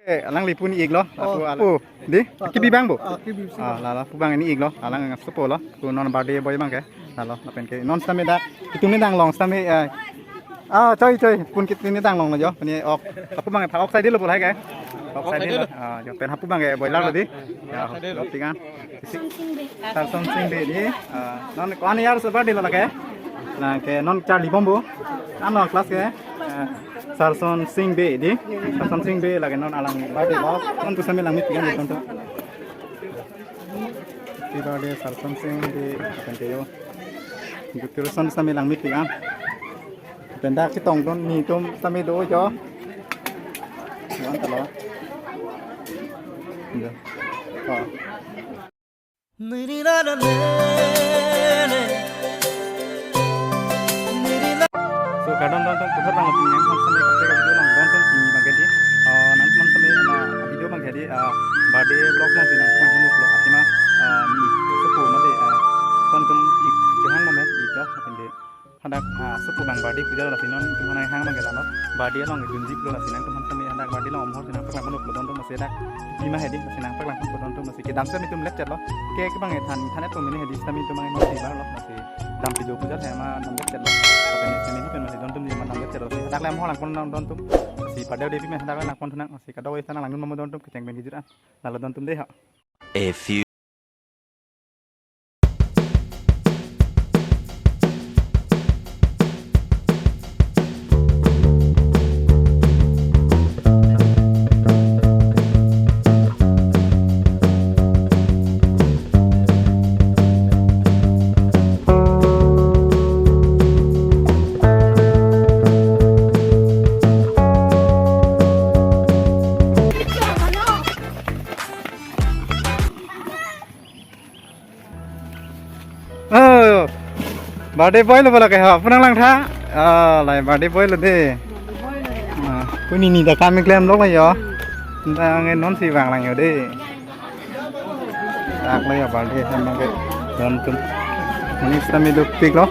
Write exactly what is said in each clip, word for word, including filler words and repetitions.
Eh, alangli pu ni-iklo, oh, lapu ala-, oh, di, oh, kibi abang bo? Ah, kibi si. Ah, lala, pu abang ni-iklo, alang sopo lo, pu non birthday boy abang ke, lalo, lapen ke, non sitame dak, itum ni dang long sitame, eh, ah, choi, choi, pun kit ni dang longlo jo, pini ok, lapu abang phak ok sai dilo pu lahai ke, ok sai dilo, ah, jo, pen hapu abang ke, boiler lo di, ya, ok, ok, tikan. Sarson Singh Bey. Sarson Singh Bey di. Ah, non ko-an years birthday lo lake? Lake non charli bombo. Ano class ke? Ah, Sarson Singh Bey di. Sarson Singh Bey lake non alang birthday lo. Non tu sitame lang meet kan tontu. Happy birthday Sarson Singh Bey, kan ke yo. Good person sitame lang meet kan. Pen dak chetongdun nitum sitame do jo. Wan talo. Ya. Oh. So, kardom don tum, puthot lang pini nangtum sitame kaprek video lang don tum pini bangke di. Ah, nangtum sitame na video bangke di, ah, birthday vlog nangsi nangtum hunu vlog atima, ah, ni sopo mate, ah, don tum ik kehang mame ik do, atin di. Hadak, ah, sopo abang birthday puja lo lasi non tum hanang hang abang ke lalo. Birthday along dunji pulo lasi nangtum han sitame hadak birthday along omhor si nangpaklang ponpo don tum masi dak. Pima hedi lasi nangpaklang ponpo don tum masi kedam sitame itum left chat lo. Ke ke abang than than etum mene hedi sitame itum abang non si bar lo masi dam video puja hai ma dam left chat lo. Tapi ni sitame ni pen masi don tum ni ma dam left chat lo. Hadak le omhor lang pon don tum. Masi pada de pima hadak lang pon thunang masi kadok oi sana lang dun ma don tum kecheng pen hijur an. Lalo don tum de ha. A few Oh, birthday boy lo bola ke ha, punang lang tha. Ah, lai birthday boy lo de. Ah, puni ni da kam klem lo yo. Nda nge non si vang lang yo de. Dak lo yo birthday ham ke don tum. Mane sitame dopik lo.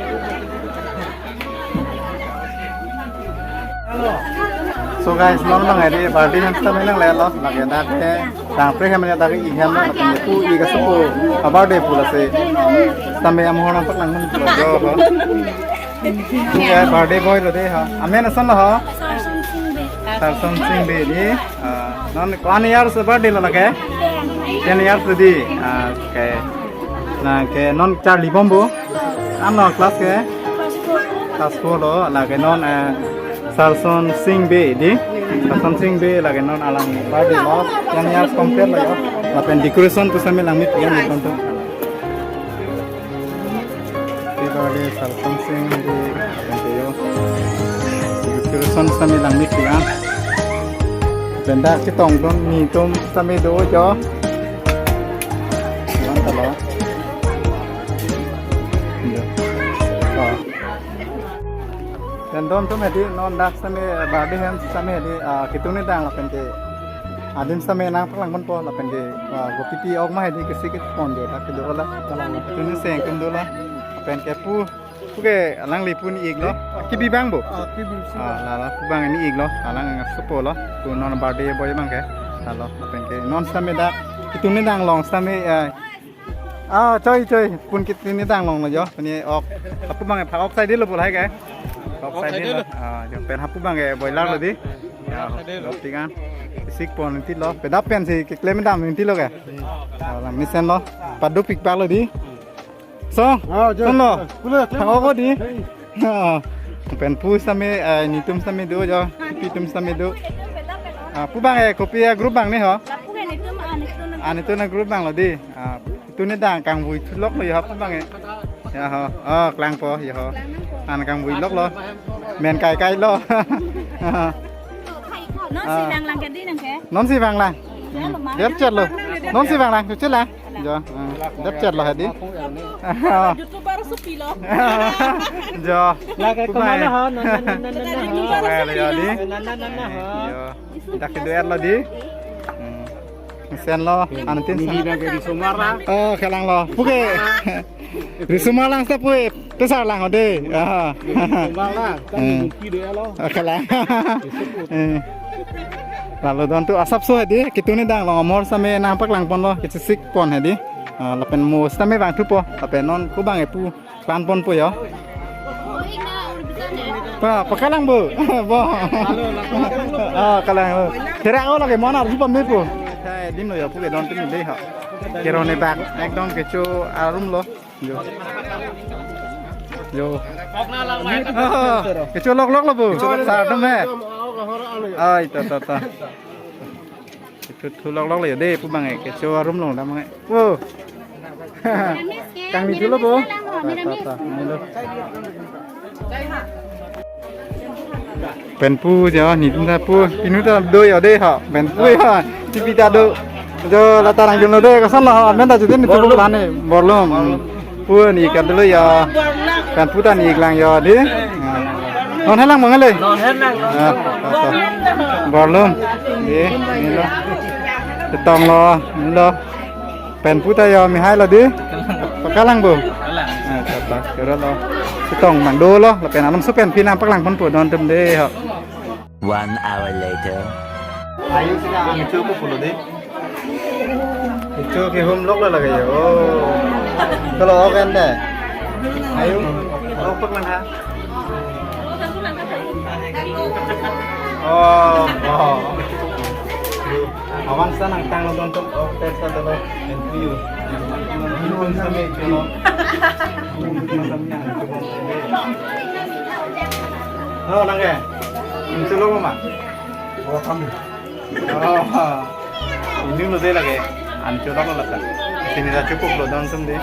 So guys, non bang edi birthday ham sitame nangle lo, lake dak ke, tangpre ham ya dak ke ihem lo, lapen pu ik asopo, a birthday pu lasi, sitame omhor nangpaklang ponpo jo ho. Ya, birthday boy lo de ho. Amen ason lo ho? Sarson Singh Bey. Sarson Singh Bey di. Ah, non ko-an years birthday lo lake? Ten years di. Ah, okay. Lake non charli bombo. Ano class ke? Class four lo, lake non, eh, Sarson Singh Bey di. Sarson Singh Bey lake non alang birthday lo. Yang years complete lo yo. Lapen decoration tu sitame lang meet kan tontu. Happy birthday Sarson Singh Bey, lapen ke yo. Decoration sitame lang meet kan. Pen dak chetongdun nitum sitame do jo. Wan talo. Yo. Oh. Pen don tum hedi non dak sitame birthday hem sitame hedi, ah, kitung ni dang lapen ke. Adim sitame nangpaklang ponpo lapen ke, ah, gopi ti ok ma hedi kesi kit pon de dak kedo la. Kitung ni seng tum do la. Lapen ke pu, pu ke alangli pu ni-iklo. Kibi abang bo? Ah, kibi si. Ah, lala pu abang ni-iklo. Alang sopo lo. Pu non birthday boy abang ke. Lalo lapen ke non sitame dak. Kitung ni dang long sitame, eh, ah, choi, choi, pun kit ni dang longlo jo. Pini ok. Hapu abang phak ok sai dilo pu lahai ke. Ok sai dilo. Ah, jo pen hapu abang ke boiler lo di. Ya, ok, tikan. Isik pon inti lo. Peda pen si keklem dam inti lo ke. Ah, lang mesen lo. Padu pik pak lo di. So, ah, jo, son lo. Phak ok di. Ah, pen pu sitame, eh, nitum sitame do jo. Pi tum sitame do. Ah, pu abang eh, kopi ya group abang ni ho. Lapu ke nitum, ah, nitum. Ah, nitum na group abang lo di. Ah, itum ni dang kangvui thulok lo ya ho pu abang eh. Ya ho. Oh, klangpo ya ho. An kangvui lok lo. Men kai kai lo. Non si vang lang ke di nang ke? Non si vang lang. Left chat lo. Non si vang lang, chat lang. Jo, ah, left chat lo hedi. YouTuber sopi lo. Jo. Lake kumana ho, na, na, na, na, na, ho. YouTuber sopi lo. Na, na, na, na, ho. Jo. Dak kedo er lo di. Hmm. Sen lo, antin sen. Ni bang ke risomar la. Oh, kelang lo. Pu ke. Risomar lang sa pu. Pesar lang ho de. Ah. Risomar la. Kan, hmm, mungkin de lo. Oh, kelang. Eh. Lalu don tu asapso hedi, kitu ni dang long amor same nangpaklang ponlo, kechesik pon hedi. Ah, lapen mo sitame vangthupo, lapen non ko bang epu klan ponpo yo. Pa, pakalang bo. Bo. Ah, kalang bo. Therak o lake mo arum pame po. Sai dim lo yo, pu ke don tu ni dei ha. Kero ne bak, ekdom kecho arum lo. Yo. Yo. Ah, kecho lok lok lo bo. Sar dum he. Ai, ta, ta, ta. Kecho thu lok lok lo yo dei, pu bang e, kecho arum lo dam e. Wo. Kangni thu lo bo. Ta, ta, ta. Ni lo. Pen pu jo, ni tum ta pu, pinu ta do yo dei ha, pen pu ha, tipi ta do. Jo, la ta rang jun lo dei, koson lo ha, men ta judin ni tu lan ni, borlum. Pu ni kan dulu yo. Pen pu ta ni iklang yo dei. Non helang mong le. Non helang. Ah, ta, ta. Borlum. Dei, ni lo. Chetong lo, ni lo. Pen pu ta yo mihai lo dei. Pakalang bo. Kalang. Ah, ta, ta. Kero lo. Chetong mang dolo. Lapen alam su pen phi nangpaklang ponpo don tum dei ho. One hour later. Ayu sila ang chu ko pulo dei. Chu ke hum lok la lage yo. Oh. Kalau oken deh. Ayu. Lok pak mana? Oh, oh. Awan sa nangtang lo don tum, oh, test sa dolo, entry yo. Ini pun sampai ke lo. Oh, nang ke? Ini solo mama. Oh, kami. Oh. Ini lo dei lake. An cholok lo lake. Sini ta cukup lo don tum dei.